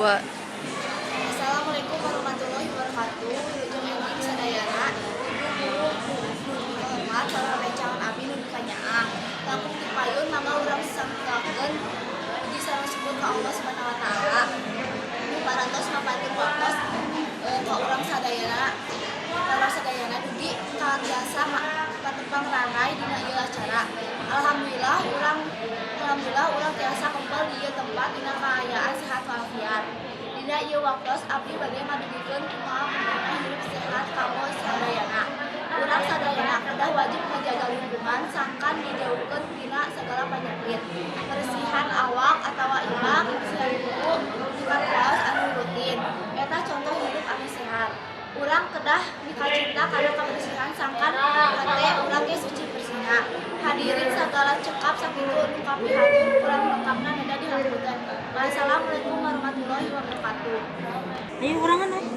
2. Assalamualaikum warahmatullahi wabarakatuh. Wilujeng enjing sadayana, Ibu guru nu dipikahormat sareng rerencangan abdi nu dikanyaah. Langkung ti payun, mangga urang sanggakeun puji sareng syukur ka Allah Subhanahu wa Taala. Nu parantos mapantun waktos ka urang sadayana dugi ka tiasa patepang ranai dina ieu acara. Alhamdulillah urang tiasa kempel di ieu tempat dina kaayaan sehat walafiat. Dina ieu waktos abdi bade ngadugikeun kumaha pentingna hirup sehat kanggo sadayana. Urang sadayana kedah wajib ngajaga lingkungan sangkan dijauhkeun tina sagala panyakit. Bersihan awak atawa imah, kebersihan kuku, nyikat raos anu rutin. Eta contoh hirup anu sehat. Urang kedah mikacinta kana kabersihan sangkan hate urang ge suci bersihna. Hadirin sagala, cekap sakitu nu kapihatur, kurang lengkapna neda dihapunten. Wassalamualaikum warahmatullahi wabarakatuh. Ayo urangan, ayo.